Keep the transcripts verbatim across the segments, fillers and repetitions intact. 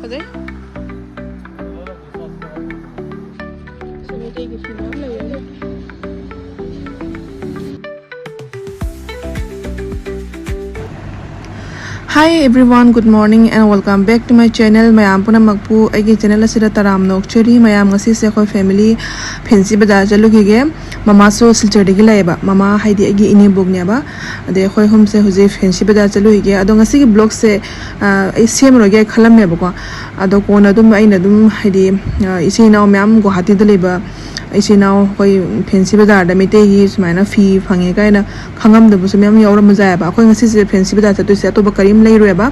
ꯐꯖꯩ꯫ ꯁꯤ ꯃꯩꯇꯩꯒꯤ ꯐꯤ ꯃꯌꯥꯝ ꯂꯩꯔꯦ꯫ Hi everyone, good morning and welcome back to my channel. ꯃꯌꯥꯝ ꯄꯨꯝꯅꯃꯛꯄꯨ ꯑꯩꯒꯤ ꯆꯦꯅꯦꯜ ꯑꯁꯤꯗ ꯇꯔꯥꯝꯅ ꯑꯣꯛꯆꯔꯤ꯫ ꯃꯌꯥꯝ, ꯉꯁꯤꯁꯦ ꯑꯩꯈꯣꯏ ꯐꯦꯃꯤꯂꯤ ꯐꯦꯟꯁꯤ ꯕꯖꯥꯔ ꯆꯠꯂꯨꯈꯤꯒꯦ꯫ ꯃꯃꯥꯁꯨ ꯁꯤꯜꯆꯔꯗꯒꯤ ꯂꯥꯛꯑꯦꯕ꯫ ꯃꯃꯥ ꯍꯥꯏꯗꯤ ꯑꯩꯒꯤ ꯏꯅꯦꯕꯣꯛꯅꯦꯕ꯫ ꯑꯗꯩ ꯑꯩꯈꯣꯏ ꯑꯍꯨꯝꯁꯦ ꯍꯧꯖꯤꯛ ꯐꯦꯟꯁꯤ ꯕꯖꯥꯔ ꯆꯠꯂꯨꯈꯤꯒꯦ꯫ ꯑꯗꯣ ꯉꯁꯤꯒꯤ ꯕ꯭ꯂꯣꯒꯁꯦ, ꯑ, ꯑꯩ ꯁꯦꯝꯃꯔꯣꯏꯒꯦ ꯈꯜꯂꯝꯃꯦꯕꯀꯣ꯫ ꯑꯗꯣ ꯀꯣꯟꯅ ꯑꯗꯨꯝ ꯑꯩꯅ ꯑꯗꯨꯝ ꯍꯥꯏꯗꯤ, ꯑ, ꯏꯆꯤꯟ ꯏꯅꯥꯎ ꯃꯌꯥꯝ ꯒꯨꯋꯥꯍꯥꯇꯤꯗ ꯂꯩꯕ ꯏꯆꯤꯟ ꯏꯅꯥꯎ ꯑꯩꯈꯣꯏ ꯐꯦꯟꯁꯤ ꯕꯖꯥꯔꯗ ꯃꯩꯇꯩꯒꯤ ꯁꯨꯃꯥꯏꯅ ꯐꯤ ꯐꯪꯉꯦ ꯀꯥꯏꯅ ꯈꯪꯉꯝꯗꯕꯁꯨ ꯃꯌꯥꯝ ꯌꯥꯎꯔꯝꯕꯁꯨ ꯌꯥꯏꯑꯕ꯫ ꯑꯩꯈꯣꯏ ꯉꯁꯤꯁꯦ ꯐꯦꯟꯁꯤ ꯕꯖꯥꯔ ꯆꯠꯇꯣꯏꯁꯦ ꯑꯇꯣꯞꯄ ꯀꯔꯤꯝ ꯂꯩꯔꯣꯏꯕ,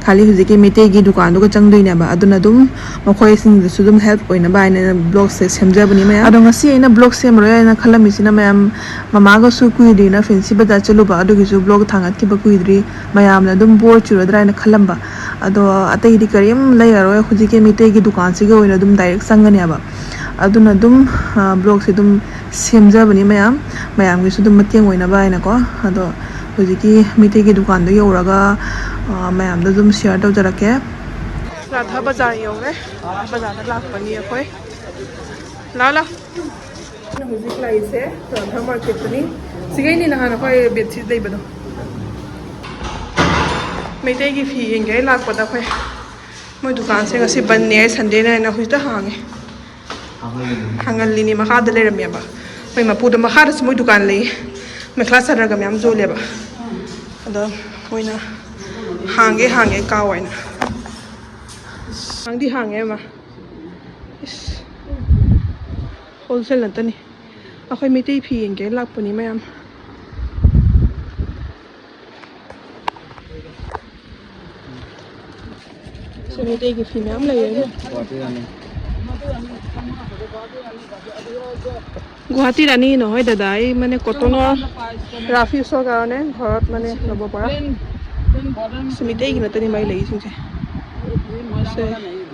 ꯈꯥꯂꯤ ꯍꯧꯖꯤꯛꯀꯤ ꯃꯩꯇꯩꯒꯤ ꯗꯨꯀꯥꯟꯗꯨꯒ ꯆꯪꯗꯣꯏꯅꯦꯕ꯫ ꯑꯗꯨꯅ ꯑꯗꯨꯝ ꯃꯈꯣꯏꯁꯤꯡꯗꯁꯨ ꯑꯗꯨꯝ ꯍꯦꯜꯞ ꯑꯣꯏꯅꯕ ꯍꯥꯏꯅ ꯕ꯭ꯂꯣꯒꯁꯦ ꯁꯦꯝꯖꯕꯅꯤ ꯃꯌꯥꯝ꯫ ꯑꯗꯣ ꯉꯁꯤ ꯑꯩꯅ ꯕ꯭ꯂꯣꯒ ꯁꯦꯝꯃꯔꯣꯏ ꯍꯥꯏꯅ ꯈꯜꯂꯝꯃꯤꯁꯤꯅ ꯃꯌꯥꯝ, ꯃꯃꯥꯒꯁꯨ ꯀꯨꯏꯗ꯭ꯔꯤꯅ ꯐꯦꯟꯁꯤ ꯕꯖꯥꯔ ꯆꯠꯂꯨꯕ, ꯑꯗꯨꯒꯤꯁꯨ ꯕ꯭ꯂꯣꯒ ꯊꯥꯡꯒꯠꯈꯤꯕ ꯀꯨꯏꯗ꯭ꯔꯤ꯫ ꯃꯌꯥꯝꯅ ꯑꯗꯨꯝ ꯕꯣꯔ ꯆꯨꯔꯗ꯭ꯔꯥ ꯍꯥꯏꯅ ꯈꯜꯂꯝꯕ꯫ ꯑꯗꯣ ꯑꯇꯩꯗꯤ ꯀꯔꯤꯝ ꯂꯩꯔꯔꯣꯏ, ꯍꯧꯖꯤꯛꯀꯤ ꯃꯩꯇꯩꯒꯤ ꯗꯨꯀꯥꯟꯁꯤꯒꯤ ꯑꯣꯏꯅ ꯑꯗꯨꯝ ꯗꯥꯏꯔꯦꯛ ꯆꯪꯒꯅꯦꯕ꯫ ꯑꯗꯨꯅ ꯑꯗꯨꯝ, ꯑ, ꯕ꯭ꯂꯣꯒꯁꯦ ꯑꯗꯨꯝ ꯁꯦꯝꯖꯕꯅꯤ ꯃꯌꯥꯝ, ꯃꯌꯥꯝꯒꯤꯁꯨ ꯑꯗꯨꯝ ꯃꯇꯦꯡ ꯑꯣꯏꯅꯕ ꯍꯥꯏꯅꯀꯣ꯫ ꯑꯗꯣ ꯍꯧꯖꯤꯛꯀꯤ ꯃꯩꯇꯩꯒꯤ ꯗꯨꯀꯥꯟꯗꯣ ꯌꯧꯔꯒ, ꯑ, ꯃꯌꯥꯝꯗ ꯑꯗꯨꯝ ꯁꯤꯌꯔ ꯇꯧꯖꯔꯛꯀꯦ꯫ ꯔꯥꯙꯥ ꯕꯖꯥꯔ ꯌꯧꯔꯦ꯫ ꯔꯥꯙꯥ ꯕꯖꯥꯔꯗ ꯂꯥꯛꯄꯅꯤ ꯑꯩꯈꯣꯏ꯫ ꯂꯥꯛꯑꯣ, ꯂꯥꯛꯑꯣ꯫ ꯑꯩꯅ ꯍꯧꯖꯤꯛ ꯂꯥꯛꯏꯁꯦ ꯔꯥꯙꯥ ꯃꯥꯔꯀꯦꯠꯇꯅꯤ꯫ ꯁꯤꯒꯩꯅꯤ ꯅꯍꯥꯟ ꯑꯩꯈꯣꯏ ꯕꯦꯗꯁꯤꯠ ꯂꯩꯕꯗꯣ꯫ ꯃꯩꯇꯩꯒꯤ ꯐꯤ ꯌꯦꯡꯒꯦ ꯂꯥꯛꯄꯗ ꯑꯩꯈꯣꯏ ꯃꯣꯏ ꯗꯨꯀꯥꯟꯁꯦ ꯉꯁꯤ ꯕꯟꯅꯦ, ꯁꯟꯗꯦꯅꯦ ꯍꯥꯏꯅ ꯍꯧꯖꯤꯛꯇ ꯍꯥꯡꯉꯦ꯫ ꯍꯥꯡꯍꯜꯂꯤꯅꯤ, ꯃꯈꯥꯗ ꯂꯩꯔꯝꯃꯦꯕ꯫ ꯃꯣꯏ ꯃꯄꯨꯗꯣ ꯃꯈꯥꯗꯁꯨ ꯃꯣꯏ ꯗꯨꯀꯥꯟ ꯂꯩꯌꯦ꯫ ꯃꯦꯈꯂꯥ ꯆꯥꯗꯔꯒ ꯃꯌꯥꯝ ꯌꯣꯜꯂꯦꯕ꯫ ꯑꯗꯣ ꯃꯣꯏꯅ ꯍꯥꯡꯒꯦ ꯍꯥꯡꯒꯦ ꯀꯥꯎ ꯍꯥꯏꯅ꯫ ꯍꯥꯡꯗꯤ ꯍꯥꯡꯉꯦ ꯃꯥ꯫ ꯏꯁ꯫ ꯍꯣꯜꯁꯦꯜ ꯅꯠꯇꯅꯤ꯫ ꯑꯩꯈꯣꯏ ꯃꯩꯇꯩ ꯐꯤ ꯌꯦꯡꯒꯦ ꯂꯥꯛꯄꯅꯤ ꯃꯌꯥꯝ꯫ ꯁꯤ ꯃꯩꯇꯩꯒꯤ ꯐꯤ ꯃꯌꯥꯝ ꯂꯩꯔꯦꯅꯦ꯫ গুৱাহাটী ৰাণী। গুৱাহাটী ৰাণী নহয় দাদা, এই মানে কটনৰ ৰাফ ইউজৰ কাৰণে ঘৰত মানে ল'ব পৰা। ꯁꯤ ꯃꯩꯇꯩꯒꯤ ꯅꯠꯇꯅꯤ ꯃꯥꯏ ꯂꯩꯁꯤꯡꯁꯦ꯫ ꯁꯦ꯫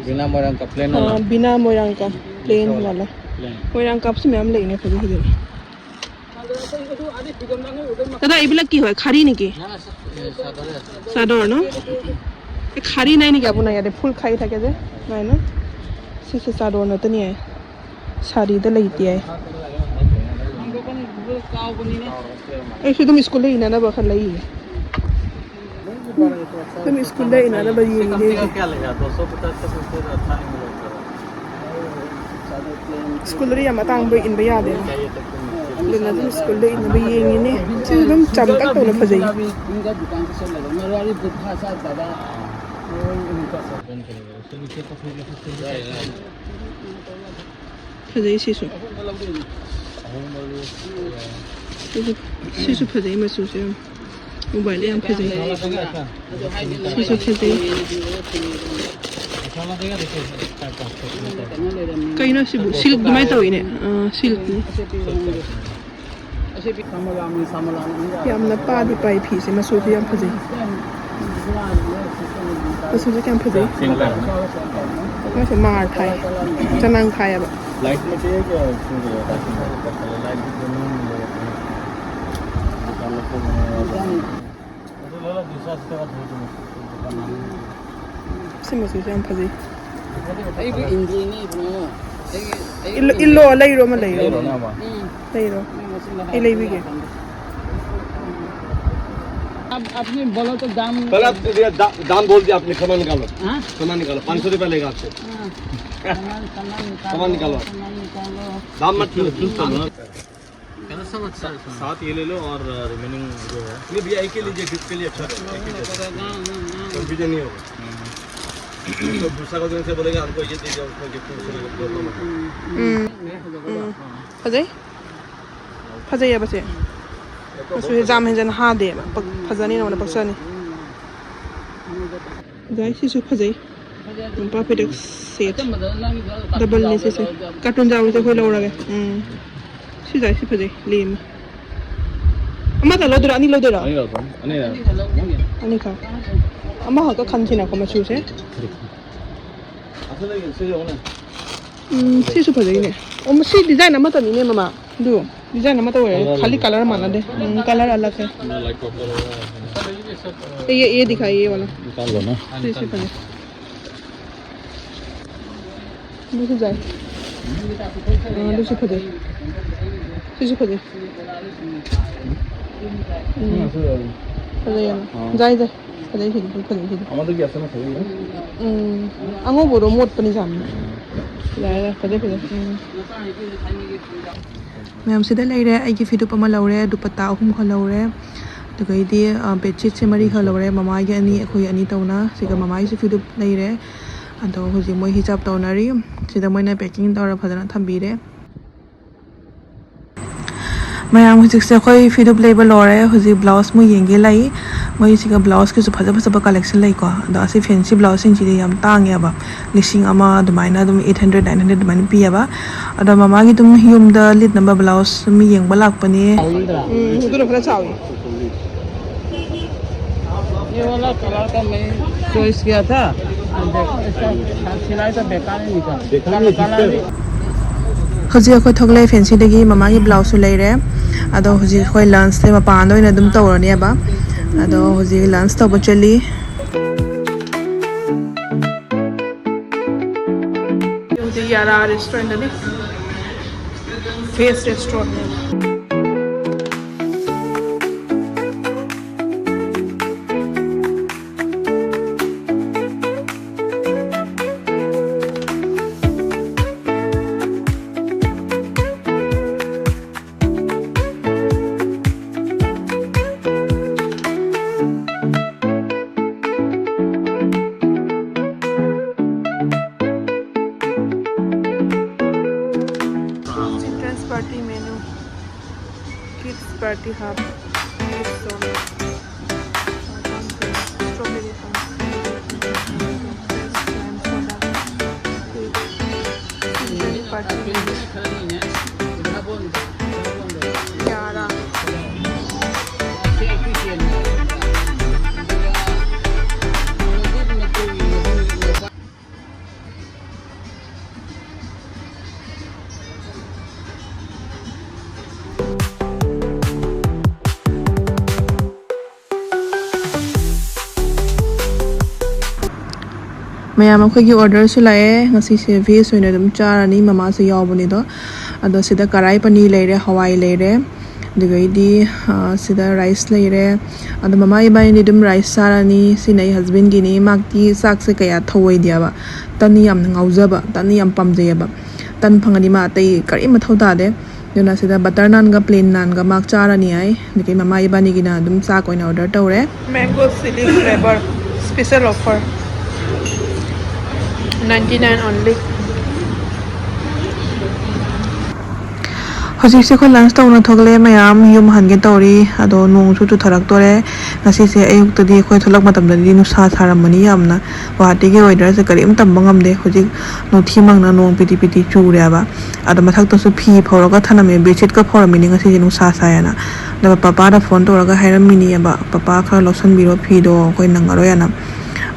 ꯕꯤꯅꯥ ꯃꯣꯏꯔꯥꯡ ꯀꯞ ꯄ꯭ꯂꯦꯟ ꯑ, ꯋꯥꯂꯥ꯫ ꯕꯤꯅꯥ ꯃꯣꯏꯔꯥꯡ ꯀꯞ ꯄ꯭ꯂꯦꯟ ꯋꯥꯂꯥ꯫ ꯄ꯭ꯂꯦꯟ꯫ ꯃꯣꯏꯔꯥꯡ ꯀꯞꯁꯨ ꯃꯌꯥꯝ ꯂꯩꯅꯦ ꯐꯖ ꯐꯖꯕ꯫ দাদা, এইবিলাক কি হয়? খাৰী নেকি? না, না, সা-, এ, চাদৰে আছে। চাদৰ ন? এই শাৰী নাই নেকি আপোনাৰ ইয়াতে? ফুল খাই থাকে যে, নাই ন? ꯁꯤꯁꯦ ꯆꯥꯗꯣꯟ ꯉꯥꯛꯇꯅꯤ ꯍꯥꯏ, ꯁꯥꯔꯤꯗ ꯂꯩꯇꯦ ꯍꯥꯏ꯫ ꯑꯩꯁꯨ ꯑꯗꯨꯝ ꯁ꯭ꯀꯨꯜꯗ ꯏꯅꯅꯕ ꯈꯔ ꯂꯩꯌꯦ꯫ ꯑꯗꯨꯝ ꯁ꯭ꯀꯨꯜꯗ ꯏꯅꯅꯕ ꯌꯦꯡꯉꯤꯅꯦ ꯑꯩꯁꯦ꯫ ꯁ꯭ꯀꯨꯜꯗꯗꯤ ꯌꯥꯝ ꯑꯇꯥꯡꯕ ꯏꯟꯕ ꯌꯥꯗꯦꯕ꯫ ꯑꯗꯨꯅ ꯑꯗꯨꯝ ꯁ꯭ꯀꯨꯜꯗ ꯏꯟꯅꯕ ꯌꯦꯡꯉꯤꯅꯦ꯫ ꯁꯤꯁꯨ ꯑꯗꯨꯝ ꯆꯝꯇꯛ ꯇꯧꯅ ꯐꯖꯩ꯫ ꯐꯖꯩ ꯁꯤꯁꯨ꯫ ꯁꯤꯁꯨ, ꯁꯤꯁꯨ ꯐꯖꯩ ꯃꯆꯨꯁꯦ ꯌꯥꯝ꯫ ꯃꯣꯕꯥꯏꯜꯗ ꯌꯥꯝ ꯐꯖꯩ꯫ ꯁꯤꯁꯨ ꯐꯖꯩ꯫ ꯀꯩꯅꯣ ꯁꯤꯕꯨ? ꯁꯤꯜꯛ ꯑꯗꯨꯃꯥꯏꯅ ꯇꯧꯋꯤꯅꯦ꯫ ꯑꯥ, ꯁꯤꯜꯛꯅꯤ꯫ ꯌꯥꯝꯅ ꯄꯥꯗꯤ ꯄꯥꯏ ꯐꯤꯁꯦ, ꯃꯆꯨꯁꯨ ꯌꯥꯝ ꯐꯖꯩ꯫ ꯃꯆꯨꯁꯦ ꯀꯌꯥꯝ ꯐꯖꯩ꯫ ꯃꯥꯁꯦ ꯃꯥꯔ ꯊꯥꯏ, ꯆꯅꯥꯡ ꯊꯥꯏꯌꯦꯕ꯫ लाइट में चाहिए क्या? इसमें चाहिए, बाकी में। लाइट भी दोनों में मिल जाती है। दुकान लोग को बनाया हुआ है। ꯁꯤ ꯃꯆꯨꯁꯦ ꯌꯥꯝ ꯐꯖꯩ꯫ ꯑꯩꯕꯨ ꯏꯟꯗ꯭ꯔꯤꯅꯤ ꯏꯕꯨꯡꯉꯣ꯫ ꯑꯩꯒꯤ, ꯑꯩꯒꯤ ꯏꯜꯂꯣ, ꯏꯜꯂꯣ, ꯂꯩꯔꯣ ꯑꯃ ꯂꯩꯔꯣ꯫ ꯎꯝ꯫ ꯂꯩꯔꯣ꯫ ꯅꯪ ꯃꯁꯤꯡ ꯑꯩ ꯂꯩꯕꯤꯒꯦ꯫ आप, आपने बोलो तो दाम। पहले आपने दिया, दा-, दाम बोल दिया आपने, क्षमा निकालो। हाँ? क्षमा निकालो, पाँच सौ रुपया लेगा आपसे। हाँ। सामान, सामान निकालो, सामान निकालो। सामान निकालो। दाम मत छू, छू, छू, छू। सात ये ले लो और रिमेनिंग जो है। नहीं भैया, एक ही लीजिए, गिफ्ट के लिए अच्छा रहेगा, एक ही दे दो। कंफ्यूजन नहीं होगा। तो दूसरा का से बोलेगा, "हमको ये दे दिया, उसको गिफ्ट में से प्रॉब्लम है।" ꯎꯝ, ꯎꯝ꯫ ꯐꯖꯩ? ꯐꯖꯩꯌꯦꯕ ꯁꯦ꯫ ꯃꯆꯨꯁꯦ ꯖꯥꯝ ꯍꯦꯟꯖꯟ ꯍꯥꯗꯦꯕ꯫ ꯄꯛ-, ꯐꯖꯅꯤ, ꯅꯉꯣꯟꯗ ꯄꯛꯆꯅꯤ꯫ ꯐꯖꯩ, ꯁꯤꯁꯨ ꯐꯖꯩ꯫ ꯃꯣꯝꯄꯥꯛ ꯐꯤꯗꯛ ꯁꯦꯠ ꯗꯕꯜꯅꯦ ꯁꯤꯁꯦ꯫ ꯀꯥꯔꯇꯨꯟ ꯌꯥꯎꯕꯁꯦ ꯑꯩꯈꯣꯏ ꯂꯧꯔꯒꯦ꯫ ꯎꯝ꯫ ꯁꯤ ꯖꯥꯏꯁꯤ ꯐꯖꯩ, ꯂꯦꯝꯃꯤ꯫ ꯑꯃꯈꯛ ꯂꯧꯗꯣꯏꯔꯣ? ꯑꯅꯤ ꯂꯧꯗꯣꯏꯔꯣ? ꯑꯅꯤ ꯂꯧꯗꯣꯏꯅꯤ꯫ ꯑꯅꯤ ꯂꯧꯗꯣꯏꯅꯤ꯫ ꯑꯅꯤꯈꯛ꯫ ꯑꯃꯈꯛꯀ ꯈꯟꯁꯤꯅꯀꯣ ꯃꯆꯨꯁꯦ꯫ ꯎꯝ, ꯁꯤꯁꯨ ꯐꯖꯩꯅꯦ꯫ ꯑꯣ, ꯃꯁꯤ ꯗꯤꯖꯥꯏꯟ ꯑꯃꯠꯇꯅꯤꯅꯦ, ꯃꯃꯥ꯫ ꯑꯗꯨ ꯗꯤꯖꯥꯏꯟ ꯑꯃꯠꯇ ꯑꯣꯏꯔꯦ꯫ ꯀꯂꯔ ꯈꯥꯂꯤ ꯀꯂꯔ ꯃꯥꯟꯅꯗꯦ꯫ ꯎꯝ, ꯀꯂꯔ ꯑꯂꯛ ꯍꯦ꯫ ꯂꯥꯏꯠ ꯄꯔꯄꯜ ꯑꯣꯏꯔꯦ꯫ ये, ये दिखाइए, ये वाला। निकाल लो ना। ꯁꯤꯁꯦ ꯐꯖꯩ꯫ ꯑꯗꯨꯁꯨ ꯐꯖꯩ꯫ ꯑꯥ, ꯑꯗꯨꯁꯨ ꯐꯖꯩ꯫ ꯁꯤꯁꯨ ꯐꯖꯩ꯫ ꯎꯝ꯫ ꯐꯖꯩ ꯌꯥꯝꯅ꯫ ꯖꯥꯏ, ꯖꯥꯏ꯫ ꯐꯖꯩ ꯁꯤꯗꯤ, ꯐꯖꯩ ꯁꯤꯗꯤ꯫ ꯑꯃꯗꯒꯤ ꯑꯁꯅ ꯐꯖꯩ꯫ ꯎꯝ꯫ ꯑꯉꯧꯕꯗꯣ ꯃꯣꯠꯄꯅꯤ ꯌꯥꯝꯅ꯫ ꯌꯥꯔꯦ, ꯌꯥꯔꯦ꯫ ꯐꯖꯩ, ꯐꯖꯩ꯫ ꯎꯝ꯫ ꯃꯌꯥꯝ ꯁꯤꯗ ꯂꯩꯔꯦ꯫ ꯑꯩꯒꯤ ꯐꯤꯗꯨꯞ ꯑꯃ ꯂꯧꯔꯦ, ꯗꯨꯄꯠꯇꯥ ꯑꯍꯨꯝ ꯈꯔ ꯂꯧꯔꯦ, ꯑꯗꯨꯒꯩꯗꯤ, ꯑ, ꯕꯦꯗꯁꯤꯠꯁꯦ ꯃꯔꯤ ꯈꯔ ꯂꯧꯔꯦ, ꯃꯃꯥꯒꯤ ꯑꯅꯤ, ꯑꯩꯈꯣꯏ ꯑꯅꯤ ꯇꯧꯅ꯫ ꯁꯤꯒ ꯃꯃꯥꯒꯤꯁꯨ ꯐꯤꯗꯨꯞ ꯂꯩꯔꯦ꯫ ꯑꯗꯣ ꯍꯧꯖꯤꯛ ꯃꯣꯏ ꯍꯤꯁꯥꯞ ꯇꯧꯅꯔꯤ꯫ ꯁꯤꯗ ꯃꯣꯏꯅ ꯄꯦꯀꯤꯡ ꯇꯧꯔ ꯐꯖꯅ ꯊꯝꯕꯤꯔꯦ꯫ ꯃꯌꯥꯝ, ꯍꯧꯖꯤꯛꯁꯦ ꯑꯩꯈꯣꯏ ꯐꯤꯗꯨꯞ ꯂꯩꯕ ꯂꯣꯏꯔꯦ꯫ ꯍꯧꯖꯤꯛ ꯕ꯭ꯂꯥꯎꯁ ꯃꯣꯏ ꯌꯦꯡꯒꯦ ꯂꯥꯛꯏ꯫ ꯃꯣꯏꯁꯤꯒ ꯕ꯭ꯂꯥꯎꯁꯀꯤꯁꯨ ꯐꯖ ꯐꯖꯕ ꯀꯂꯦꯛꯁꯟ ꯂꯩꯀꯣ꯫ ꯑꯗꯣ ꯑꯁꯤ ꯐꯦꯟꯁꯤ ꯕ꯭ꯂꯥꯎꯁꯁꯤꯡꯁꯤꯗꯤ ꯌꯥꯝ ꯇꯥꯡꯉꯦꯕ꯫ ꯂꯤꯁꯤꯡ ꯑꯃ ꯑꯗꯨꯃꯥꯏꯅ ꯑꯗꯨꯝ, eight hundred, nine hundred ꯑꯗꯨꯃꯥꯏꯅ ꯄꯤꯌꯦꯕ꯫ ꯑꯗꯣ ꯃꯃꯥꯒꯤ ꯑꯗꯨꯝ ꯌꯨꯝꯗ ꯂꯤꯠꯅꯕ ꯕ꯭ꯂꯥꯎꯁ ꯑꯗꯨꯝ ꯌꯦꯡꯕ ꯂꯥꯛꯄꯅꯦ꯫ ꯎꯝ, ꯑꯗꯨꯅ ꯈꯔ ꯆꯥꯎꯏ꯫ ये वाला कलर का मैं चॉइस किया था। इसका सिलाई तो बेकार ही निकला। कलर, कलर भी ꯍꯧꯖꯤꯛ ꯑꯩꯈꯣꯏ ꯊꯣꯛꯂꯛꯑꯦ ꯐꯦꯟꯁꯤꯗꯒꯤ꯫ ꯃꯃꯥꯒꯤ ꯕ꯭ꯂꯥꯎꯁꯁꯨ ꯂꯩꯔꯦ꯫ ꯑꯗꯣ ꯍꯧꯖꯤꯛ ꯑꯩꯈꯣꯏ ꯂꯟꯁꯁꯦ ꯃꯄꯥꯟꯗ ꯑꯣꯏꯅ ꯑꯗꯨꯝ ꯇꯧꯔꯅꯦꯕ꯫ ꯑꯗꯣ ꯍꯧꯖꯤꯛ ꯂꯟꯁ ꯇꯧꯕ ꯆꯠꯂꯤ꯫ ꯍꯧꯖꯤꯛ ꯌꯥꯔꯥ ꯔꯦꯁꯇꯨꯔꯦꯟꯗꯅꯤ꯫ Face ꯔꯦꯁꯇꯨꯔꯦꯟꯅꯦ꯫ Children's party menu, kids party hub, kids zone, strawberry fun, best jam soda, cake, children party menu, yara. ꯃꯌꯥꯝ, ꯑꯩꯈꯣꯏꯒꯤ ꯑꯣꯔꯗꯔꯁꯨ ꯂꯥꯛꯑꯦ꯫ ꯉꯁꯤꯁꯦ ꯚꯦꯖ ꯑꯣꯏꯅ ꯑꯗꯨꯝ ꯆꯥꯔꯅꯤ, ꯃꯃꯥꯁꯨ ꯌꯥꯎꯕꯅꯤꯗꯣ꯫ ꯑꯗꯣ ꯁꯤꯗ ꯀꯔꯥꯏ ꯄꯅꯤ ꯂꯩꯔꯦ, ꯍꯋꯥꯏ ꯂꯩꯔꯦ, ꯑꯗꯨꯗꯒꯤꯗꯤ, ꯑ, ꯁꯤꯗ ꯔꯥꯏꯁ ꯂꯩꯔꯦ꯫ ꯑꯗꯣ ꯃꯃꯥ ꯏꯕꯥꯅꯤꯗꯤ ꯑꯗꯨꯝ ꯔꯥꯏꯁ ꯆꯥꯔꯅꯤ꯫ ꯁꯤꯅ ꯑꯩ ꯍꯁꯕꯦꯟꯒꯤꯅꯤ, ꯃꯥꯛꯇꯤ ꯆꯥꯛꯁꯦ ꯀꯌꯥ ꯊꯧꯑꯣꯏꯗꯦꯕ꯫ ꯇꯟ ꯌꯥꯝꯅ ꯉꯥꯎꯖꯕ, ꯇꯟ ꯌꯥꯝ ꯄꯥꯝꯖꯩꯑꯕ꯫ ꯇꯟ ꯐꯪꯉꯗꯤ ꯃꯥ ꯑꯇꯩ ꯀꯔꯤꯝ ꯃꯊꯧ ꯇꯥꯗꯦ꯫ ꯑꯗꯨꯅ ꯁꯤꯗ ꯕꯇꯔ ꯅꯥꯟꯒ ꯄ꯭ꯂꯦꯟ ꯅꯥꯟꯒ ꯃꯥꯛ ꯆꯥꯔꯅꯤ ꯍꯥꯏ꯫ ꯑꯗꯒꯤ ꯃꯃꯥ ꯏꯕꯥꯅꯤꯒꯤꯅ ꯑꯗꯨꯝ ꯆꯥꯛ ꯑꯣꯏꯅ ꯑꯣꯔꯗꯔ ꯇꯧꯔꯦ꯫ Mango chili flavor, special offer, ninety nine only. ꯍꯧꯖꯤꯛꯁꯦ ꯑꯩꯈꯣꯏ ꯂꯟꯁ ꯇꯧꯅ ꯊꯣꯛꯂꯛꯑꯦ ꯃꯌꯥꯝ, ꯌꯨꯝ ꯍꯟꯒꯦ ꯇꯧꯔꯤ꯫ ꯑꯗꯣ ꯅꯣꯡꯁꯨ ꯆꯨꯊꯔꯛꯇꯣꯔꯦ꯫ ꯉꯁꯤꯁꯦ ꯑꯌꯨꯛꯇꯗꯤ ꯑꯩꯈꯣꯏ ꯊꯣꯛꯂꯛꯄ ꯃꯇꯝꯗꯗꯤ ꯅꯨꯡꯁꯥ ꯁꯥꯔꯝꯕꯅꯤ ꯌꯥꯝꯅ꯫ ꯒꯨꯍꯥꯇꯤꯒꯤ ꯋꯦꯗꯔꯁꯦ ꯀꯔꯤꯝ ꯇꯝꯕ ꯉꯝꯗꯦ꯫ ꯍꯧꯖꯤꯛ ꯅꯨꯡꯊꯤ ꯃꯪꯅ ꯅꯣꯡ ꯄꯤꯇꯤ ꯄꯤꯇꯤ ꯆꯨꯔꯦꯕ꯫ ꯑꯗꯣ ꯃꯊꯛꯇꯁꯨ ꯐꯤ ꯐꯧꯔꯒ ꯊꯅꯝꯃꯦ, ꯕꯦꯗꯁꯤꯠꯀ ꯐꯧꯔꯝꯃꯤꯅꯤ ꯉꯁꯤꯁꯦ ꯅꯨꯡꯁꯥ ꯁꯥꯏꯌꯦꯅ꯫ ꯑꯗꯨꯒ ꯄꯄꯥꯗ ꯐꯣꯟ ꯇꯧꯔꯒ ꯍꯥꯏꯔꯝꯃꯤꯅꯦꯕ, "ꯄꯄꯥ, ꯈꯔ ꯂꯧꯁꯟꯕꯤꯔꯣ ꯐꯤꯗꯣ, ꯑꯩꯈꯣꯏ ꯅꯪꯉꯔꯣꯏꯅ"꯫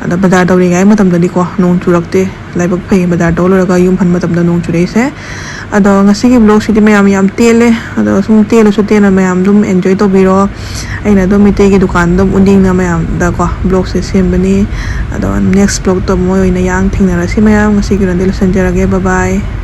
ꯑꯗꯣ ꯕꯖꯥꯔ ꯇꯧꯔꯤꯉꯩ ꯃꯇꯝꯗꯗꯤꯀꯣ ꯅꯣꯡ ꯆꯨꯔꯛꯇꯦ, ꯂꯥꯏꯕꯛ ꯐꯩ꯫ ꯕꯖꯥꯔ ꯇꯧ ꯂꯣꯏꯔꯒ ꯌꯨꯝ ꯍꯟ ꯃꯇꯝꯗ ꯅꯣꯡ ꯆꯨꯔꯛꯏꯁꯦ꯫ ꯑꯗꯣ ꯉꯁꯤꯒꯤ ꯕ꯭ꯂꯣꯒꯁꯤꯗꯤ ꯃꯌꯥꯝ ꯌꯥꯝ ꯇꯦꯜꯂꯦ꯫ ꯑꯗꯣ ꯁꯨꯝ ꯇꯦꯜꯂꯁꯨ ꯇꯦꯟꯅ ꯃꯌꯥꯝ ꯑꯗꯨꯝ ꯑꯦꯟꯖꯣꯏ ꯇꯧꯕꯤꯔꯣ꯫ ꯑꯩꯅ ꯑꯗꯨꯝ ꯃꯩꯇꯩꯒꯤ ꯗꯨꯀꯥꯟ ꯑꯗꯨꯝ ꯎꯠꯅꯤꯡꯅ ꯃꯌꯥꯝꯗꯀꯣ ꯕ꯭ꯂꯣꯒꯁꯦ ꯁꯦꯝꯕꯅꯤ꯫ ꯑꯗꯣ ꯅꯦꯛꯁ ꯕ꯭ꯂꯣꯒꯇ ꯑꯃꯨꯛ ꯑꯣꯏꯅ ꯌꯥꯡ ꯊꯦꯡꯅꯔꯁꯤ ꯃꯌꯥꯝ꯫ ꯉꯁꯤꯒꯤ ꯑꯣꯏꯅꯗꯤ ꯂꯣꯏꯁꯤꯟꯖꯔꯒꯦ꯫ ꯕꯥꯏ ꯕꯥꯏ꯫